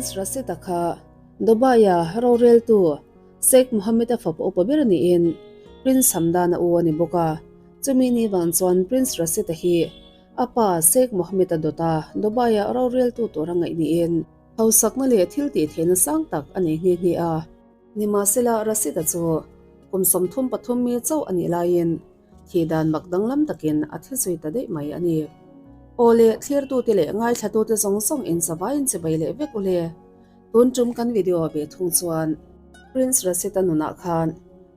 Prince Rashid-a kha Dubai-a roreltu Sheikh Mohammed-a fapa upa ber niin Prince Hamdan-a u a ni bawk a. Chumi ni vang chuan Prince Rashid-a hi a pa Sheikh Mohammed-a dawta Dubai-a roreltu tur a ngaih niin hausakna leh thil tih theihna sang tak a nei nghe nghe a. Nimahsela Rashid-a chu kum 33 mi chauh a nih laiin Thih dan mak danglam takin a thi zui ta daih mai a ni. Aw le, thlirtute leh ngaithlatute zawng zawng in zavaiin chibai leh vek u le. Tun tum kan video ve thung chuan Prince Rashid-a nunah khan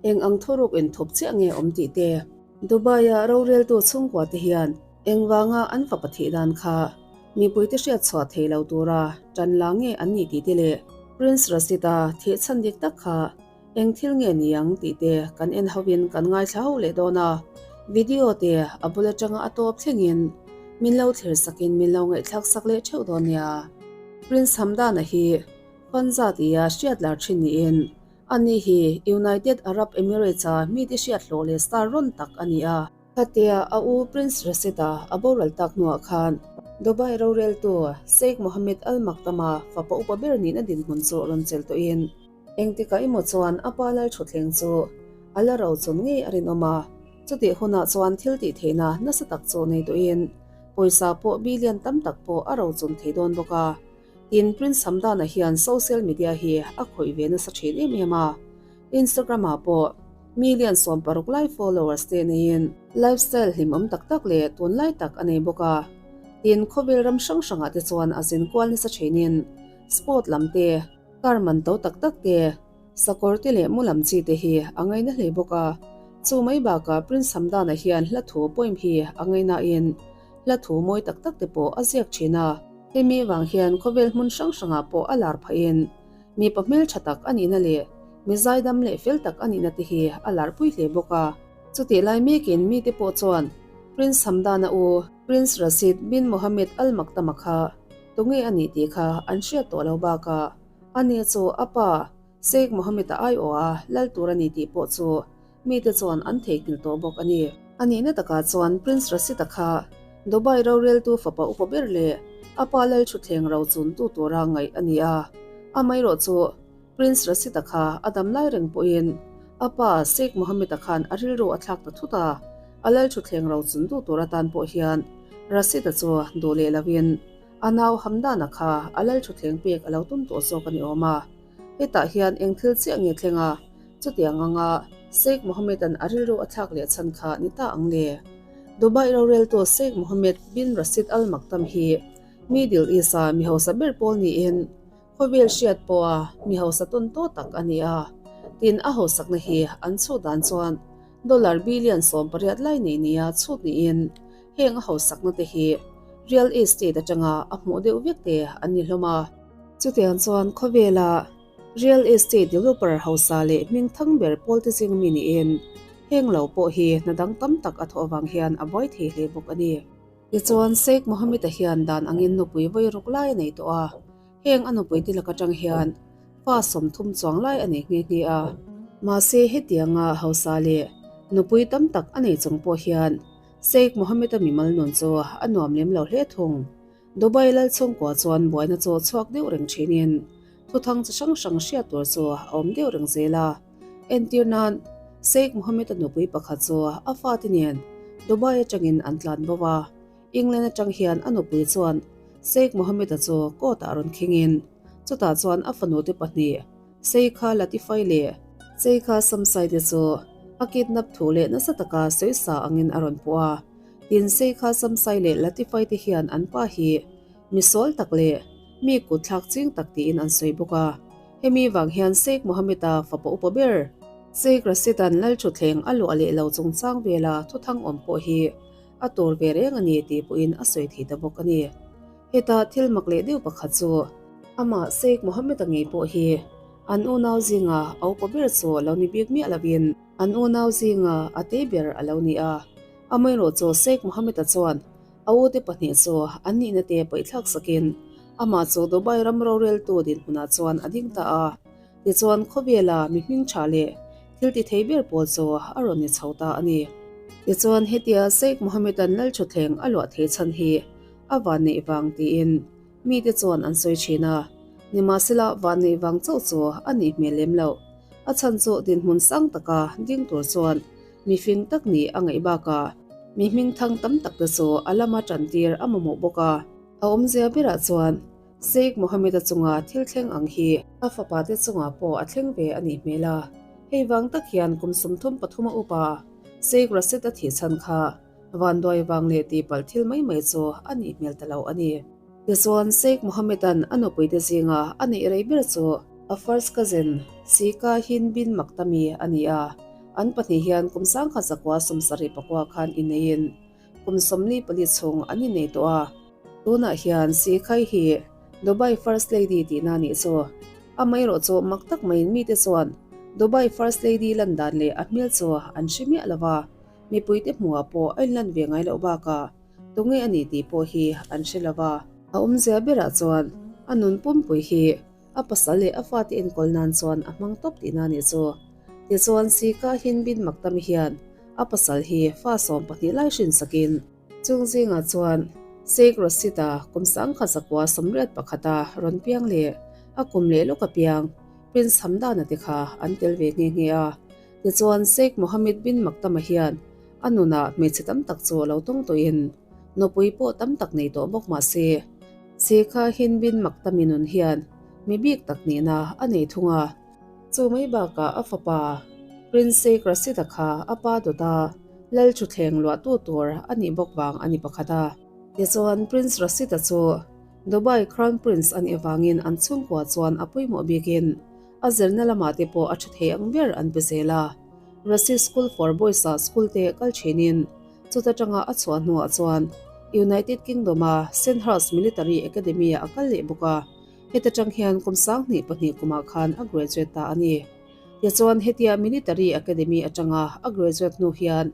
eng ang thuruk inthup chiah nge awm tih te, Dubai-a roreltu chhungkua te hian engvanga an fapa thih dan kha mipuite hriat chhuah thei lo tura tan la nge an nih tih te leh Prince Rashid-a thih chhan dik tak kha Eng thil nge ni ang tih te kan en hovin kan ngaithla ho leh dawn a, video te a bul atanga a tawp thlengin min lo thlir sakin min lo ngaihthlak sak leh theuh dawn nia. Prince Hamdan-a hi Panza tia hriat lar thin niin ani hi United Arab Emirates-a mite hriat hlawh leh star rawn tak a ni a. Khatia a u Prince Rashid-a a boral tak hnuah khan Dubai roreltu Sheikh Mohammed Al Maktoum-a fapa upa ber nihna dinhmun chu rawn chelh tawhin Engtikah emaw chuan a pa lal thutthleng chu a la ro chun ngei a rinawm a, chutih hunah chuan thil tih theihna nasa tak chu nei tawhin pawisa pawh billion tam tak pawh a ro chun thei dawn bawk a. Tin, Prince Hamdan-a hian social media hi a khawih ve nasa thin em em a, Instagram-ah pawh million 16 lai followers te neiin lifestyle hlimawm tak tak leh tunlai tak a nei bawk a. Tin, khawvel ram hrang hrangah te chuan a zin kual nasa thinin sport lam te, Car man to tak tak te, sakawr te leh mu lam chi te hi a ngaina hle bawk a. Chu mai bakah Prince Hamdan-a hian hla thu poem hi a ngainain hla thu mawi tak tak te pawh a ziak thin a. Hemi vang hian khawvel hmun hrang hrangah pawh a lar phahin mipa hmeltha tak a nihna leh mi zaidam leh fel tak a nihna te hi a larpui hle bawk a. Chutih lai mekin mite pawh chuan Prince Hamdan-a u Prince Rashid bin Mohammed Al Maktoum-a kha Tunge a nih tih kha an hriat tawh lo bakah ani chu a pa Sheikh Mohammed-a aiawha lal tur a ni tih pawh chu mite chuan an theihnghilh tawh bawk a ni. A nihna takah chuan Prince Rashid-a kha Dubai roreltu fapa upa ber leh a pa lal thutthleng ro chuntu tura ngaih a ni a. Amaherawh chu Prince Rashid-a kha a dam lai reng pawhin a pa Sheikh Mohammed-a khan a rilru a thlak ta thut a, a lal thutthleng ro chuntu tur atan pawh hian Rashid-a chu duh leh lovin a nau Hamdan-a kha a lal thutthleng pek a lo tum tawh zawk a ni awm a. Hetah hian eng thil chiah nge thleng a, chutiang anga Sheikh Mohammed-a'n a rilru a thlak leh chhan kha ni ta ang le? Dubai roreltu Sheikh Mohammed bin Rashid Al Maktoum hi Middle East-a mi hausa ber pawl niin Khawvel hriat pawha mi hausa tawn tawh tak a ni a, tin a hausakna hi an chhut dan chuan dollar billion 18 lai nei nia chhut niin heng a hausakna te hi real estate atanga a hmuh deuh vek te an ni hlawm a. Chutiang chuan khawvela real estate developer hausa leh hming thang ber pawl te zing mi niin heng lo pawh hi hna dang tam tak a thawh avang hian a buai thei hle bawk a ni. Tichuan Sheikh Mohammed-a hian dan angin nupui vawi ruk lai a nei tawh a, heng a nupui te lak atang hian fa 30 chuang lai a nei nghe nghe a. Mahse hetianga hausa leh nupui tam tak a nei chung pawh hian Sheikh Mohammed-a mimal nun chu a nuam lem lo hle thung. Dubai lal chhungkua chuan buaina chu chhuak deuh reng thinin thuthang chi hrang hrang hriat tur chu a awm deuh reng zel a. Entir nan, Sheikh Mohammed-a nupui pakhat chu a fate nen Dubai atangin an tlan bo a, England atang hian a nupui chuan Sheikh Mohammed-a chu court-ah rawn khingin chutah chuan a fanute pahnih Sheikha Latifai leh Sheikha Samsai te chu a kidnap thu leh nasa taka sawisa angin a rawn puh a. Tin, Sheikha Samsai leh Latifai te hian an pa hi mi sawl tak leh mi kutthlak ching tak tiin an sawi bawk a. Hemi vang hian Sheikh Mohammed-a fapa upa ber, Sheikh Rashid-a'n lal thutthleng a luah leh lo chungchang vela thuthang awm pawh hi a tur ve reng a ni tih pawhin a sawi thei ta bawk a ni. Heta thil mak leh deuh pakhat chu amah Sheikh Mohammed-a ngei pawh hi an unau zinga a upa ber chu a lo ni bik miah lovin an unau zinga a tei ber a lo ni a. Amaherawh chu Sheikh Mohammed-a chuan A ute pahnih chu an nihna te paihthlak sakin amah chu Dubai ram roreltu dinhmunah chuan a ding ta a. Tichuan khawvela mi hming tha leh thil ti thei ber pawl chu a rawn ni chho ta a ni. Tichuan hetia Sheikh Mohammed-a'n lal thutthleng a luah thei chhan hi a van neih vang tiin mite chuan an sawi thin a. Nimahsela, vanneih vang chauh chu a nih hmel lem loh. A chhan chu dinhmun sang taka ding tur chuan mi fing tak nih a ngaih bakah mi hmingthang tam tak te chu a lama tantir a mamawh bawk a. A awmzia berah chuan Sheikh Mohammed-a chunga thil thleng ang hi a fapa te chungah pawh a thleng ve a nih hmel a. Hei vang tak hian kum 33 a upa Sheikh Rashid-a thih chhan kha vanduai vang leh tihpalh thil mai mai chu a nih hmel ta lo a ni. Tichuan Sheikh Mohammed-a'n a nupuite zinga a neih rei ber chu a first cousin Sika Hind bin Maktami a ni a, an pahnih hian kum 1974 khan inneiin kum 44 chhung an innei tawh a. Tunah hian Sikhai hi Dubai First Lady tihna a nih chu. Amaherawh chu mak tak maiin mite chuan Dubai First Lady lan dan leh a hmel chu an hre miah lo va, mipuite hmuhah pawh a inlan ve ngai loh bakah tunge a ni tih pawh hi an hre lo va. A awmzia berah chuan a nun pumpui hi a pasal leh a fate enkawl nan chuan a hmang tawp tihna a nih chu. Tichuan Sika Hin Bin Maktam hian a pasal hi fa 12 lai hrinsakin, Chung zingah chuan Sheikh Rashid-a kum 1981 a rawn piang leh a kum leh lawk a piang Prince Hamdan-a te kha an tel ve nghe nghe a. Tichuan Sheikh Mohammed bin Maktam-a hian a nunah hmeichhe tam tak chu a lo tawng tawhin nupui pawh tam tak nei tawh bawk mah se, Sheikha Hind bin Maktam-i nun hian mi bik tak nihna a nei thung a. Chu mai bakah a fapa Prince Sheikh Rashid-a kha a pa dawta lal thutthleng luahtu tur a nih bawk vang a ni pakhat a. Tichuan Prince Rashid-a chu Dubai Crown Prince a nih avangin an chhungkua chuan a pawimawh bikin a zirna lamah te pawh a tha thei ang ber an pe zel a. Rashid School for Boys-ah school te kal thinin chuta tanga a chhuah hnuah chuan United Kingdom-a Sandhurst Military Academy-ah a kal leh bawk a. Heta tang hian kum 2002 kumah khan a graduate ta a ni. Tichuan hetia Military Academy atanga a graduate hnu hian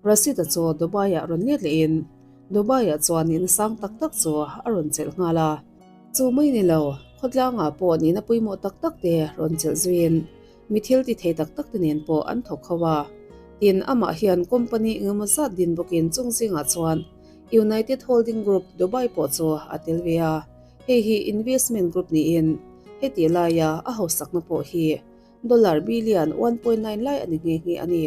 Rashid-a chu Dubai-ah rawn let lehin Dubai-ah chuan nihna sang tak tak chu a rawn chelh nghal a. Chu mai ni lo, khawtlangah pawh nihna pawimawh tak tak te rawn chelh zuiin mi thil ti thei tak tak te nen pawh an thawk ho a. Tin, amah hian company engemaw zat din bawkin chung zingah chuan United Holding Group Dubai pawh chu a tel ve a. Hei hi investment group niin heti laia a hausakna pawh hi dollar billion 1.9 lai a ni nghe nghe a ni.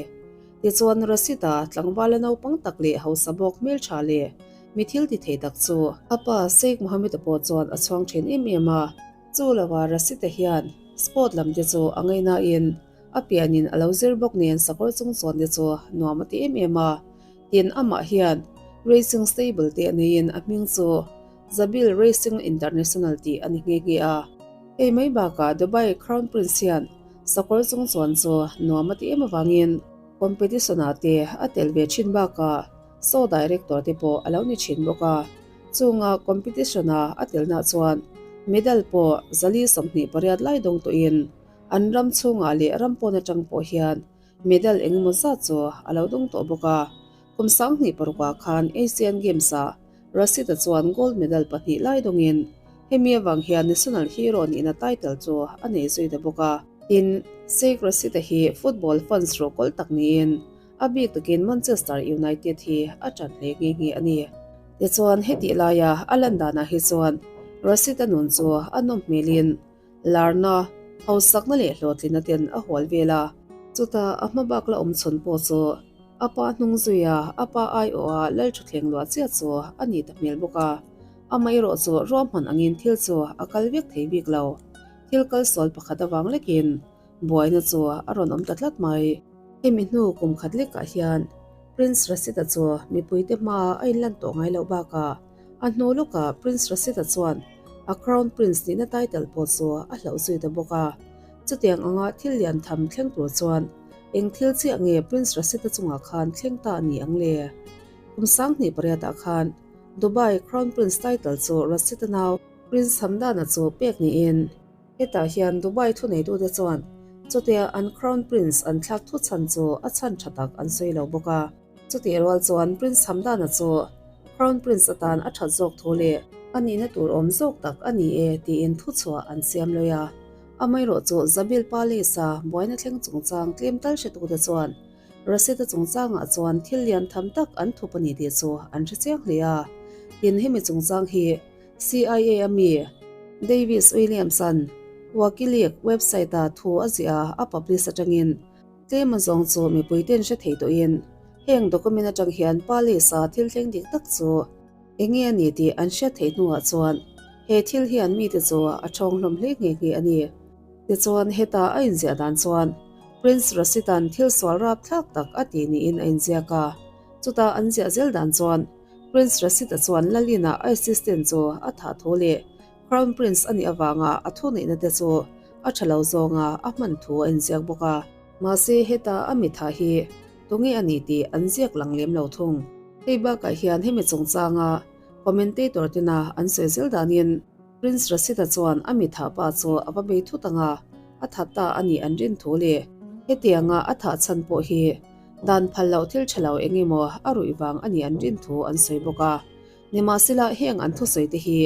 Tichuan Rashid-a tlangvala naupang tak leh hausa bawk hmeltha leh mi thil ti thei tak chu a pa Sheikh Mohammed-a pawh chuan a chhuang thin em em a. Chu lova Rashid-a hian sport lam te chu a ngaihnain a pianin a lo zir bawk nen sakawr chung chuan te chu nuam a ti em em a. Tin, amah hian racing stable te a neiin a hming chu Zabil Racing International tih a ni nghe nghe a. Hei mai bakah Dubai Crown Prince hian sakawr chung chuan chu nuam a ti em avangin competition-ah te a tel ve thin bakah show director te pawh a lo ni thin bawk a. Chunga competition-a a telna chuan medal pawh 428 lai dawng tawhin an ram chhungah leh ram pawn atang pawh hian medal engemaw zat chu a lo dawng tawh bawk a. Kum 2006ah khan Asian Games-ah Rashid-a chuan gold medal pahnih lai dawngin hemi avang hian national hero nihna title chu a nei zui ta bawk a. Tin, Sheikh Rashid-a hi football fans ruhkawl tak niin a bik takin Manchester United hi a ṭan hle nghe nghe a ni. Tichuan, hetih laia a lan danah hi chuan Rashid-a nun chu a nawm hmelin larna, hausakna leh hlawhtlina ten a hual vel a. Chutah a hma bak la awm chhawn pawh chu a pa hnung zuia a pa aiawha lal thutthleng luah chiah chu a ni ta hmel bawk a. Amaherawh chu ruahman angin thil chu a kal vek thei bik lo. Thil kal sual pakhat avang lekin buaina chu a rawn awm ta tlat mai. Hemi hnu kum khat lekah hian Prince Rashid-a chu mipuite hmaa a inlan tawh ngai loh bakah a hnu lawkah Prince Rashid-a chuan a Crown Prince nihna title pawh chu a hlauh zui ta bawk a. Chutiang anga thil lian tham thleng tur chuan eng thil chiah nge Prince Rashid-a chungah khan thleng ta a ni ang le? Kum 2008ah khan Dubai Crown Prince title chu Rashid-a nau Prince Hamdan-a chu pek niin, Hetah hian Dubai thuneitute chuan chutia an Crown Prince an thlak thu chhan chu a chhan tha tak an sawi lo bawk a. Chutih rual chuan Prince Hamdan-a chu Crown Prince atan a that zawk thu leh a nihna tur awm zawk tak a ni e tiin thuchhuah an siam lawi a. Amaherawh chu Zabeel Palace-a buaina thleng chungchang tlem tal hretute chuan Rashid-a chungchangah chuan thil lian tham tak an thup a ni tih chu an hre chiang hle a. Tin, hemi chungchang hi CIA a mi? Davis Williams-a'n Wikileaks website-a thu a ziah a publish atangin tlem azawng chu mipuite'n hre thei tawhin heng document atang hian Palace-a thil thleng dik tak chu eng nge a ni tih an hriat theih hnuah chuan he thil hian mite chu a thawng hlawm hle nghe nghe a ni. Tichuan heta a inziah dan chuan Prince Rashid-a'n thil sual rapthlak tak a ti niin a inziak a, chutah an ziah zel dan chuan Prince Rashid-a chuan Lalin-a a assistant chu a thah thu leh Crown Prince a nih avanga a thuneihna te chu a tha lo zawnga a hman thu a inziak bawk a. Mahse heta a mitha hi tunge a ni tih an ziak lang lem lo thung. Hei bakah hian hemi chungchanga commentator tena an sawi zel danin Prince Rashid-a chuan a mitha pa chu a va bei thut ang a, a that ta a nih an rin thu leh hetianga a thah chhan pawh hi dan phal loh thil tha lo eng emaw a ruih vang a nih an rin thu an sawi bawk a. Nimahsela heng an thusawi te hi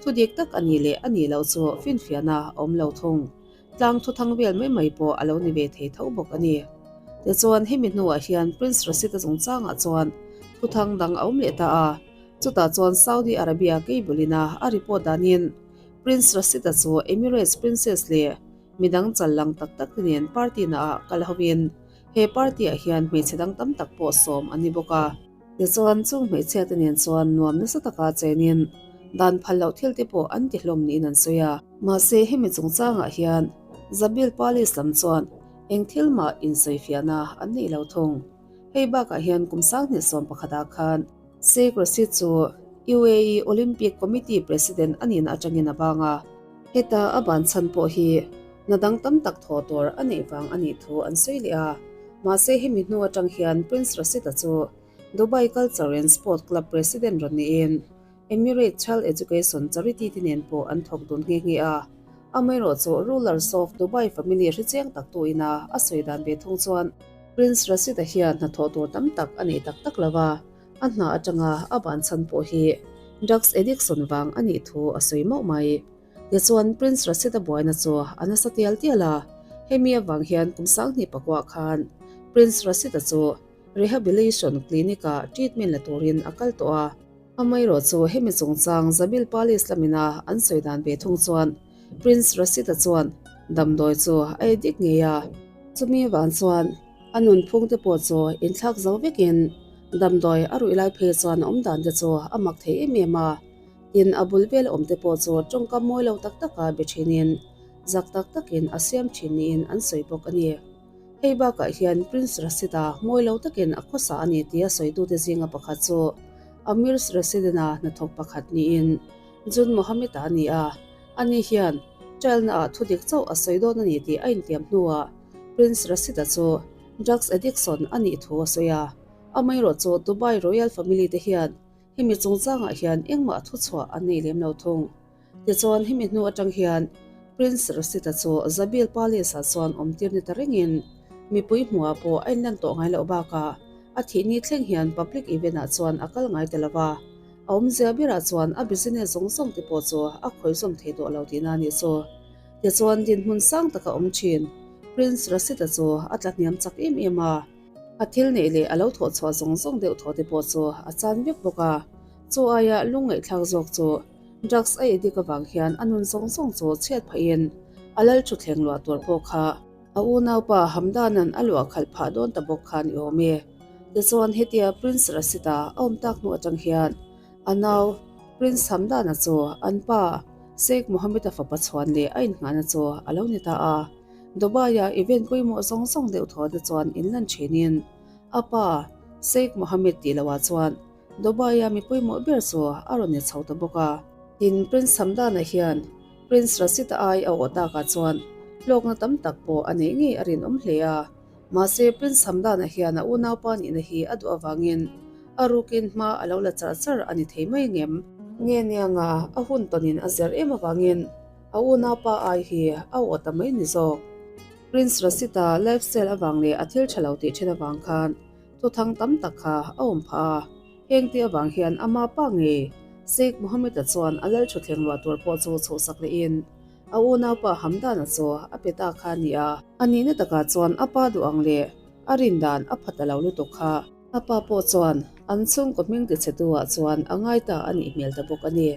thu dik tak a nih leh a nih loh chu finfiahna a awm lo thung. Tlang thuthang vel mai mai pawh a lo ni ve thei tho bawk a ni. Tichuan hemi hnuah hian Prince Rashid-a chungchangah chuan thuthang dang a awm leh ta a, chutah chuan Saudi Arabia cable-in-a a report danin Prince Rashid-a chu Emirates Princess leh midang chal lang tak tak te nen party naah kal hovin he party-ah hian hmeichhe dang tam tak pawh sawm an ni bawk a. Tichuan, chung hmeichhia te nen chuan nuam nasa taka chenin dan phal loh thil te pawh an ti hlawm niin an sawi a. Mahse, hemi chungchangah hian Zabil Palace lam chuan eng thil mah insawifiahna an nei lo thung. Hei bakah hian kum 2011 ah khan Sheikh Rashid chu UAE Olympic Committee President a nihna atangin a bang a. Heta a ban chhan pawh hi hna dang tam tak thawh tur a neih vang a nih thu an sawi leh a. Mahse hemi hnu atang hian Prince Rashid-a chu Dubai Culture and Sport Club President rawn niin Emirate Child Education Charity te nen pawh an thawk dun nghe nghe a. Amaherawhchu Rulers of Dubai family hrechiang tak tu ina a sawi dan ve thung chuan Prince Rashid-a hian hnathawh tur tam tak a nei tak tak lo va, a hna atanga a ban chhan pawh hi drugs addiction vang a nih thu a sawi mauh mai. Tichuan Prince Rashid-a buaina chu a nasa tial tial a, hemi avang hian kum 2009 khan Prince Rashid-a chu Rehabilitation Clinic-ah treatment la turin a kal tawh a. Amaherawh chu hemi chungchang Zabil Palace lamina an sawi dan ve thung chuan Prince Rashid-a chuan damdawi chu a ei dik ngei a. Chumi avang chuan a nunphung te pawh chu inthlak zo vekin damdawi a ruih lai phei chuan a awm dan te chu a mak thei em em a. Tin, a bul vel awm te pawh chu tawngkam mawi lo tak taka be thinin zak tak takin a siam thin niin an sawi bawk a ni. Hei bakah hian Prince Rashid-a mawi lo takin a khawsa a ni tia sawitute zinga pakhat chu Amir's Resident-a hnathawk pakhat niin Jun Mohammed-a a ni a. Ani hian trial-naah thudik chauh a sawi dawn a ni tih a intiam hnuah Prince Rashid-a chu drugs addiction a nih thu a sawi a. Amaherawh chu Dubai Royal Family te hian Hemi chungchangah hian engmah thuchhuah an nei lem lo thung. Tichuan hemi hnu atang hian Prince Rashid-a chu Zabeel Palace-ah chuan awm tir ni ta rengin mipui hmuhah pawh a inlan tawh ngai loh bakah a thih ni thleng hian public event-ah chuan a kal ngai ta lo va, a awmzia berah chuan a business zawng zawng te pawh chu a khawizawm thei tawh lo tihna a nih chu. Tichuan dinhmun sang taka awm thin Prince Rashid-a chu a tlahniam chak em em a. A thil neih leh a lo thawh chhuah zawng zawng deuh thaw te pawh chu a chan vek bawk a, chu aia lungngaihthlak zawk chu drugs a addict avang hian a nun zawng zawng chu chhiat phahin a lal thutthleng luah tur pawh kha a unaupa Hamdan-a'n a luah khalh phah dawn ta bawk khan i awm e. Tichuan hetia Prince Rashid-a a awm tak hnu atang hian a nau Prince Hamdan-a chu an pa Sheikh Mohammed-a fapa chhuan leh a innghahna chu a lo ni ta a. Dubai-a event pawimawh zawng zawng deuh thaw te chuan inlan thinin a pa Sheikh Mohammed tih loah chuan Dubai-a mi pawimawh ber chu a rawn ni chho ta bawk a. Tin, Prince Hamdan-a hian Prince Rashid-a ai a awh takah chuan hlawkna tam tak pawh a neih ngei a rinawm hle a. Mahse, Prince Hamdan-a hian a unaupa nihna hi a duh avangin a rukin hma a lo la char char a ni thei mai ngem? Nge nianga a hun tawnin a zer em avangin A unaupa ai hi a awh ta mai ni zawk. Prince Rashid-a lifestyle avang leh a thil tha lo tih then avang khan thuthang tam tak kha a awm phah a. Heng te avang hian ama pa ngei Sheikh Mohammed-a chuan a lal thutthleng luah tur pawh chu chhuhsak lehin a unaupa Hamdan-a chu a pe ta kha a ni a. A nihna takah chuan a pa duh ang leh a rin dan a pha ta lo lutuk kha. A pa pawh chuan an chhungkaw hming tichhetu-ah chuan a ngai ta a nih hmel ta bawk a ni.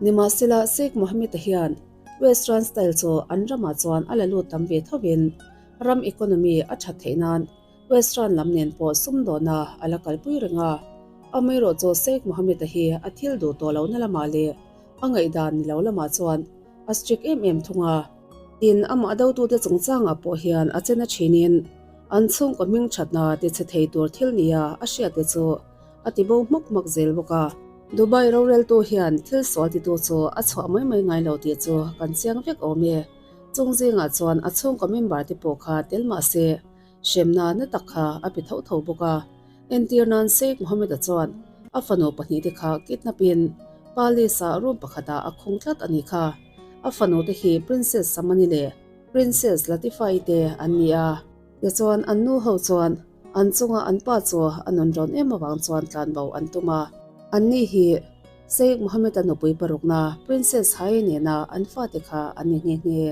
Nimahsela, Sheikh Mohammed-a hian Western style chu an ramah chuan a la lut tam ve thovin ram economy a that theih nan Western lam nen pawh sumdawna a la kalpui reng a. Amaherawhchu Sheikh Mohammed-a hi a thil duh tawh lohna lamah leh a ngaihdan ni lo lamah chuan a strict em em thung a. Tin, amah dotute chungchangah pawh hian a chena thinin an chhungkaw hming thatna tichhe thei tur thil nia a hriatte chu a ti bo hmak hmak zel bawk a. Dubai roreltu hian thil sual titu chu a chhuah mai mai ngai lo tih chu kan chiang vek awm e. Chung zingah chuan a chhungkaw member te pawh kha tel mah se, hremna na tak kha a pe tho tho bawk a. Entir nan Sheikh Mohammed-a chuan a fanu pahnihte kha kidnap in palace ah room pakhatah a khung tlat a nih kha. A fanu te hi Princess Samani leh Princess Latifa-i te an ni a. Tichuan an nu ho chuan an chunga an pa chu a nun rawn em avang chuan tlanbo an tum a. Anni hi Sheikh Mohammed-a nupui parukna Princess Haye nena an fate kha an ni nghe nghe.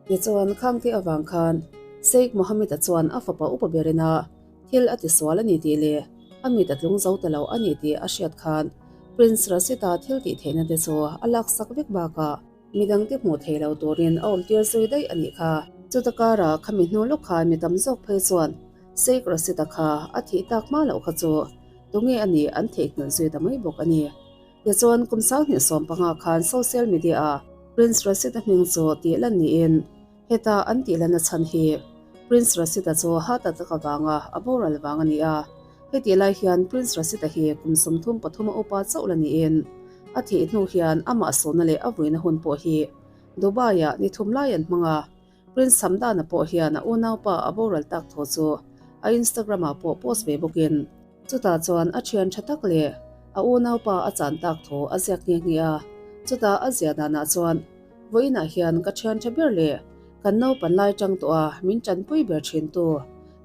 Tichuan khangte avang khan Sheikh Mohammed-a chuan a fapa upa berin a Thil a tisual a ni tih leh a mit a tlung zo ta lo a ni tih a hriat khan Prince Rashid-a thil tih theihna te chu a laksak vek bakah midangte hmuh thei lo turin a awmtir zui daih a nih kha. Chuta karah khami hnu lawk khan mi tam zawk phei chuan Sheikh Rashid-a kha a thih tak hma loh kha chu tunge a nih an theihnghilh zui ta mai bawk a ni. Tichuan kum 2015 khan social media-ah Prince Rashid-a hming chu tih lan niin Heta an tih lana chhan hi Prince Rashid-a chu heart attack avanga a boral vang a ni a. Hetih lai hian Prince Rashid-a hi kum 33 a upa chauh la niin a thih hnu hian amah sawhna leh a vuina hun pawh hi Dubai-ah ni thum lai an hmang a. Prince Hamdan-a pawh hian a unaupa a boral tak thu chu a Instagram-ah pawh post ve bawkin Chutah chuan a thian tha tak leh a unaupa a chan tak thu a ziak nghe nghe a. Chutah a ziah danah chuan, Vawiinah hian ka thian tha ber leh kan naupan lai tang tawh a min tanpui ber thintu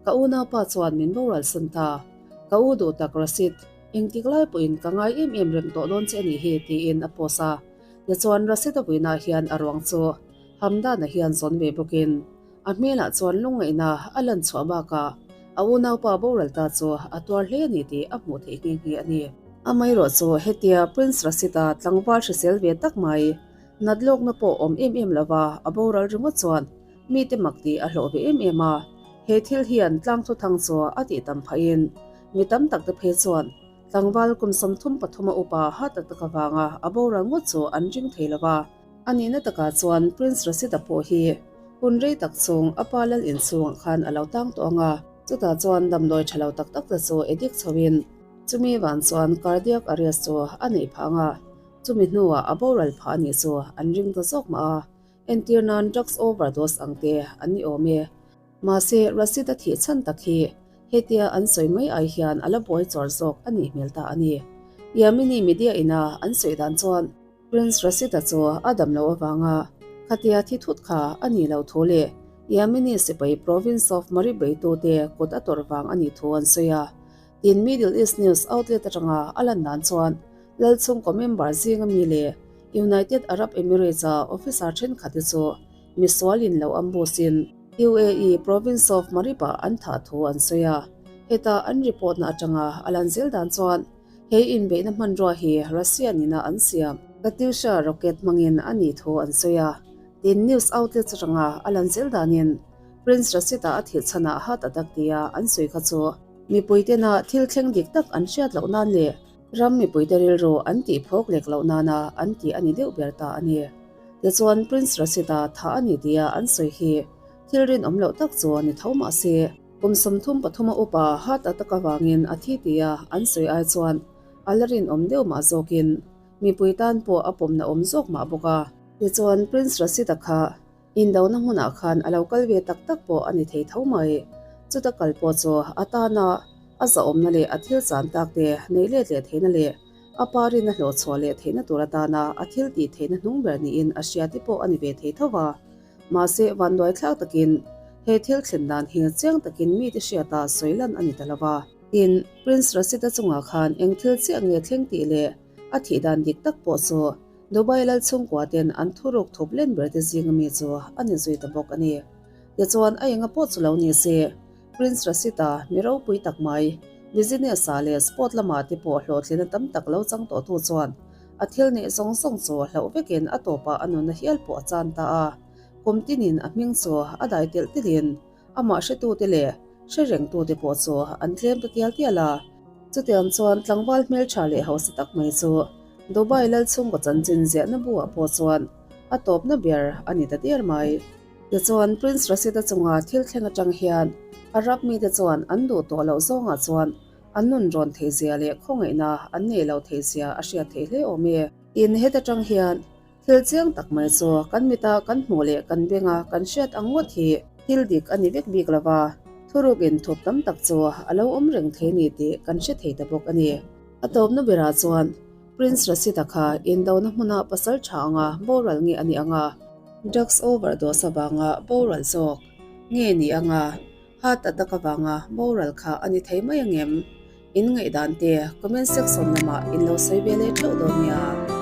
ka unaupa chuan min boral san ta. Ka u duh tak Rasid, engtik lai pawhin ka ngai em em reng tawh dawn che a nih hi, tiin a post a. Tichuan Rasid a vuinah hian a ruang chu Hamdan-a hian zawn ve bawkin, A hmelah chuan lungngaihna a lan chhuah bakah a unaupa boral ta chu a tuar hle a ni tih a hmuh theih nghe nghe a ni. Amaherawh chu hetia Prince Rashid-a tlangval hrisel ve tak mai, nat lawkna pawh awm em em lova a boral ringawt chuan mite mak tih a hlawh ve em em a. He thil hian tlang thuthang chu a tih tam phahin mi tam takte phei chuan tlangval kum 33 a upa ha tak tak avanga a boral ngawt chu an ring thei lova. A nihna takah chuan Prince Rashid-a pawh hi hun rei tak chhung a pa lal inchhungah khan a lo tang tawh ang a, chutah chuan damdawi tha lo tak tak te chu addict chhoin chumi vang chuan cardiac arrest chu a neih phah ang a, chumi hnuah a boral phah a nih chu an ring ta zawk mah a, entir nan drugs overdose ang te an ni awm e. Mahse, Rashid-a thih chhan tak hi hetia an sawi mai ai hian a la buai chawr zawk a nih hmel ta a ni. Yemeni media ina an sawi dan chuan, Prince Rashid-a chu a dam loh avanga khatia thi thut kha a nih loh thu leh Yemeni sipai province of Marib beitute kut a tawrh vang a nih thu an sawi a. Tin, Middle East News outlet atanga a lan dan chuan Lalchhungkaw member zinga mi leh United Arab Emirates-a officer thenkhatte chu misualin lo ambush-in UAE province of Marib-ah an thah thu an sawi a. Heta an report-na atanga a lan zel dan chuan He inbeihna hmanrua hi Russia nina an siam Katyusha rocket hmangin a nih thu an sawi a, tin news outlets atanga a lan zel danin Prince Rashid-a a thih chhanah heart attack tia an sawi kha chu mipuitena thil thleng dik tak an hriat loh nan leh ram mipuite rilru an tih phawk lek loh nana an tih a ni deuh ber ta a ni. Tichuan Prince Rashid-a thah a ni tia an sawi hi thil rinawm loh tak chu ni tho mah se, Kum 33 a upa heart attack avangin a thi tia an sawi ai chuan a la rinawm deuh mah zawkin mipui tan pawh a pawmna awm zawk mah bawk a. Tichuan Prince Rashid-a kha indona hmunah khan a lo kal ve tak tak pawh a ni thei tho mai. Chuta kal pawh chu a tana a zahawmna leh a thil chan tak te neih let leh theihna leh a pa rin a hlawhchhuah leh theihna tur atana a thil tih theihna hnung ber niin a hria te pawh a ni ve thei tho va. Mahse, vanduai thlak takin he thil thlen dan hi chiang takin mite hriata sawi lan a ni ta lo va. Tin, Prince Rashid-a chungah khan eng thil chiah nge thleng tih leh a thih dan dik tak pawh chu Dubai lal chhungkua ten an thuruk thup len ber te zinga mi chu a ni zui ta bawk a ni. Tichuan, a enga pawh chu lo ni se, Prince Rashid-a mi ropui tak mai, business-ah leh sport lamah te pawh hlawhtlina tam tak lo chang tawhtu chuan. A thil neih zawng zawng chu hlauh vekin a tawpah a nunna hial pawh a chan ta a. Kum tinin a hming chu a dai telh telhin amah hretute leh hre rengtute pawh chu an tlem ta tial tial a. Chutiang chuan tlangval hmeltha leh hausa tak mai chu Dubai lal chhungkaw chanchin ziahna bu-ah pawh chuan a tawpna ber a ni ta der mai. Tichuan Prince Rashid-a chunga thil thleng atang hian Arab mite chuan an duh tawh loh zawngah chuan an nun rawn theihzia leh khawngaihna an nei lo theihzia a hriat theih hle awm e. Tin, heta tang hian thil chiang tak mai chu kan mita kan hmuh leh kan benga kan hriat ang ngawt hi thil dik a ni vek bik lova, thuruk inthup tam tak chu a lo awm reng thei ni tih kan hre thei ta bawk a ni. A tawpna berah chuan Prince Rashid-a kha indona hmuna pasal tha anga boral nge a nih anga, drugs overdose avanga boral zawk nge ni anga, Heart attack avanga boral kha a ni thei mai angem? In ngaihdan te comment section lamah in lo sawi ve leh theuh dawn nia.